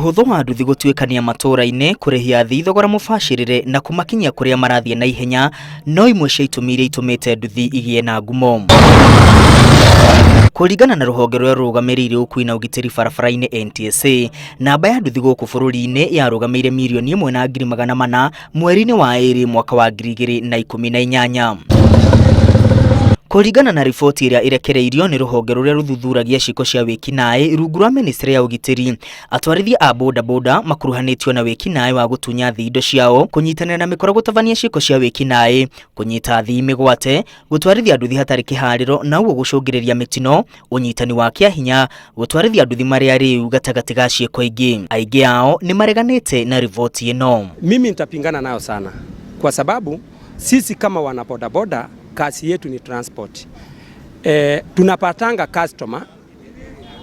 Ũhũthũ wa nduthi gũtuĩkania matũũra-inĩ, kũrĩhia athii thogora mũbacĩrĩre na kũmakinyia kũrĩa marathiĩ na ihenya no imwe cia itũmi iria itũmĩte nduthi igĩe na ngumo. Kũringana na rũhonge rũrĩa rũrũgamĩrĩire ũkui na ũgitĩri barabara-inĩ NTSA, namba ya nduthi gũkũ bũrũri-inĩ yarũgamĩire 1,400,000 mweri-inĩ wa ĩrĩ mwaka wa 2018. Kũringana na riboti ĩrĩa ĩrekereirio nĩ rũhonge rũrĩa rũthuthuragia ciĩko cia wĩkinaĩ rungu rwa ministry ya ũgitĩri, atwarithia a bodaboda makuruhanĩtio na wĩkinaĩ wa gũtunya athii indo ciao, kũnyitanĩra na mĩkora gũtabania ciĩko cia wĩkinaĩ, kũnyita athii mĩgwate, gũtwarithia nduthi hatarĩ kĩharĩro na ũguo gũcũngĩrĩria mĩtino, ũnyitani wa kĩahinya, gũtwarithia nduthi marĩ arĩu gatagatĩ ga ciĩko ingĩ. Aingĩ ao nĩ mareganĩte na riboti ĩno. Mimi nitapingana nayo sana kwa sababu sisi kama wana bodaboda kazi yetu ni transport. Tunapatanga customer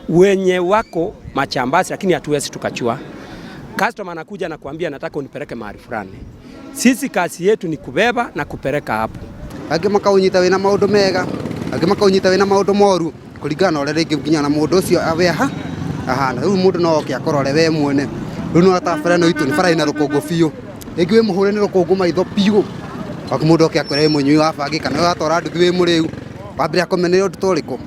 wenye wako majambazi, lakini hatuwezi tukachua. Customer anakuja na kuambia nataka unipeleke mahali fulani. Sisi kazi yetu ni kubeba na kupeleka hapo. Angĩ makaũnyita wĩna maũndũ mega, angĩ makaũnyita wĩna maũndũ moru, kũringana na ũrĩa rĩngĩ nginya na mũndũ ũcio awe aha ahana. Rĩu mũndũ no oke akorore we mwene. Rĩu no ta bara ĩno itũ nĩ bara ĩna rũkũngũ biũ, rĩngĩ wĩ mũhũre nĩ rũkũngũ maitho biũ, waku mũndũ oke akwĩre wĩ mũnyui wa bangi kana ũratwara nduthi wĩ mũrĩu, wambĩrĩria kũmenya ũndũ ta ũrĩkũ,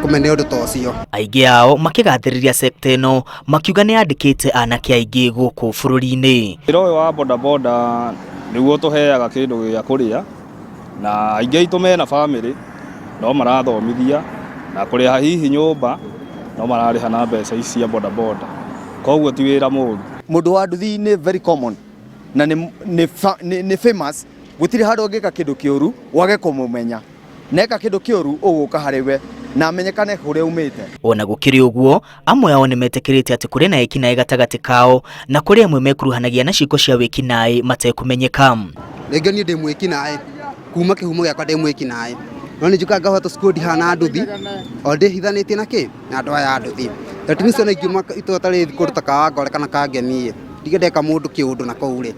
kũmenya ũndũ ta ũcio. Aingĩ ao makĩgathĩrĩria sekta ĩno makiuga nĩ yandĩkĩte anake aingĩ gũkũ bũrũri-inĩ. Wĩra ũyũ wa bodaboda nĩguo ũtũheaga kĩndũ gĩa kũrĩa na aingĩ aitũ mena bamĩrĩ no marathomithia na kũrĩha hihi nyũmba no mararĩha na mbeca ici cia bodaboda, koguo ti wĩra mũru. Mũndũ wa nduthi nĩ very common na nĩ famous, gũtirĩ handũ angĩka kĩndũ kĩũru wage kũmũmenya, na eka kĩndũ kĩũru ũgũka harĩ we na amenyekane kũrĩa umĩte. Ona gũkĩrĩ ũguo, amwe ao nĩmetĩkĩrĩte atĩ kũrĩ na ekinaĩ gatagatĩ kao na kũrĩ amwe mekuruhanagia na ciĩko cia wĩkinaĩ matekũmenyeka. Rĩngĩ niĩ ndĩ mwĩkinaĩ kuma kĩhumo gĩakwa ndĩ mwĩkinaĩ, no nĩ njũkaga ngahota tũcukuru ndihana nduthi o ndĩhithanĩtie na kĩ na andũ aya a nduthi. That means ona ingiuma itũra ta rĩrĩ kũndũ ta Kawangware kana Kangemi ĩ, ndige ndeka mũndũ kĩũndũ na kũu rĩ,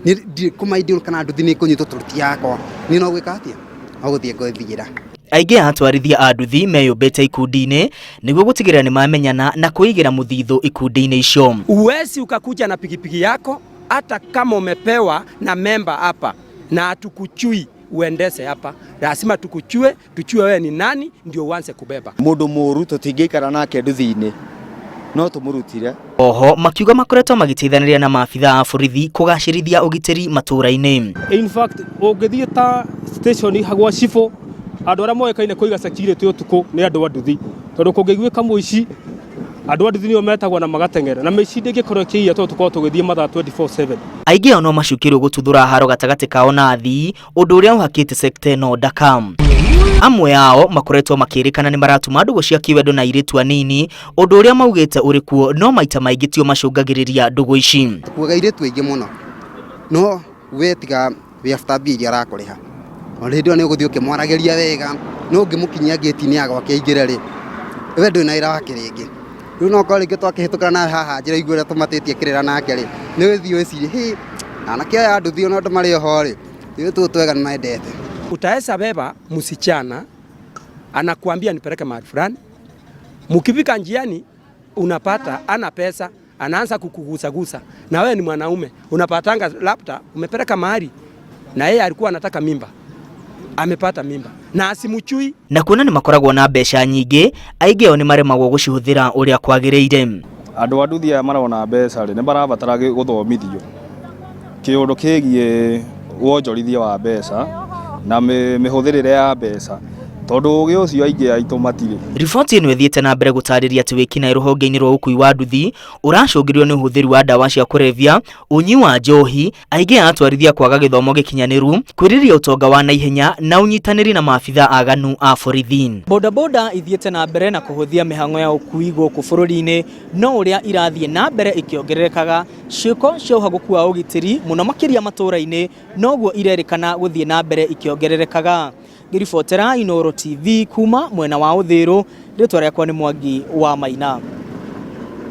niĩ ndirĩ kũmaindi kana nduthi nĩ ĩkũnyitwo tondũ ti yakwa, niĩ no gwĩka atĩa, no gũthiĩ ngwĩthiĩra. Aingĩ a atwarithia a nduthi meyũmbĩte ikundi-inĩ nĩguo gũtigĩrĩra nĩ mamenyana na kwĩigĩra mũthithũ ikundi-inĩ icio. Uwezi ukakuja na pikipiki yako hata kama umepewa na memba hapa na hatukuchui uendeshe hapa, lazima tukuchue, tuchue wewe ni nani ndio uanze kubeba. Mũndũ mũru tũtingĩikara nake nduthi-inĩ, no tũmũrutire. Oho makiuga makoretwo magĩteithanĩria na maabitha a borithi kũgacĩrithia ũgitĩri matũũra-inĩ. In fact, ũngĩthiĩ ta station gwa cibũ, andũ arĩa moĩkaine kũiga security ũtukũ nĩ andũ a nduthi, tondũ kũngĩiguĩka mũici andũ a nduthi nĩo metagwo na magateng'era, na mĩici ndĩngĩkorwo ĩkĩiya tondũ tũkoragwo tũgĩthiĩ mathaa 24/7. Aingĩ ao no macukĩrwo gũtuthũra haro gatagatĩ kao na athii, ũndũ ũrĩa ũhakĩte sekta ĩno ndaka. Amwe ao makoretwo makĩrĩkana nĩ maratuma ndũgũ cia kĩwendo na airĩtu anini, ũndũ ũrĩa maugĩte ũrĩ kuo no maita maingĩ tio macũngagĩrĩria ndũgũ ici. Tũkuaga airĩtu aingĩ mũno, no we tiga wĩ after mbia iria arakũrĩha, ona hĩndĩ ĩyo nĩ ũgũthiĩ ũkĩmwaragĩria wega, no ũngĩmũkinyia ngĩti-inĩ ya gwake aingĩre rĩ, we ndũrĩ na wĩra wake rĩngĩ. Rĩu no ũkorwo rĩngĩ twakĩhĩtũkana nawe haha njĩra ũigue ũrĩa tũmatĩtie kĩrĩra nake rĩ, nĩ ũgũthiĩ wĩcirie hĩ, anake aya a nduthi ona ũndũ marĩ oho rĩ, ithuĩ tũtũ twega nĩ mendete. Utaweza beba msichana anakuambia nipeleke mahali fulani, mkifika njiani unapata ana pesa, anaanza kukugusagusa, na wewe ni mwanaume, unapatanga labda umepeleka mahali na yeye alikuwa anataka mimba, amepata mimba na asimchui. Na kuona nĩ makoragwo na mbeca nyingĩ, aingĩ ao nĩ maremagwo gũcihũthĩra ũrĩa kwagĩrĩire. Andũ a nduthi aya marona mbeca rĩ, nĩ marabatara gũthomithio kĩũndũ kĩgiĩ wonjorithia wa mbeca na mĩhũthĩrĩre ya mbeca, tondũ ũgĩ ũcio aingĩ aitũ matirĩ. Riboti ĩno ĩthiĩte na mbere gũtarĩria atĩ wĩkinaĩ rũhonge-inĩ rwa ũkui wa nduthi ũracũngĩrĩrio nĩ ũhũthĩri wa ndawa cia kũrebia, ũnyui wa njohi, aingĩ a atwarithia kwaga gĩthomo gĩkinyanĩru, kwĩrirĩria ũtonga wa naihenya na ũnyitanĩri na maabitha aganu a borithi. Bodaboda ithiĩte na mbere na kũhũthia mĩhang'o ya ũkui gũkũ bũrũri-inĩ, no ũrĩa irathiĩ na mbere ikĩongererekaga, ciĩko cia ũhagũku wa ũgitĩri mũno makĩria matũũra-inĩ noguo irerĩkana gũthiĩ na mbere ikĩongererekaga. Ngĩribotera Inooro TV kuma mwena wa Ũthĩrũ, rĩtwa rĩakwa nĩ Mwangi wa Maina.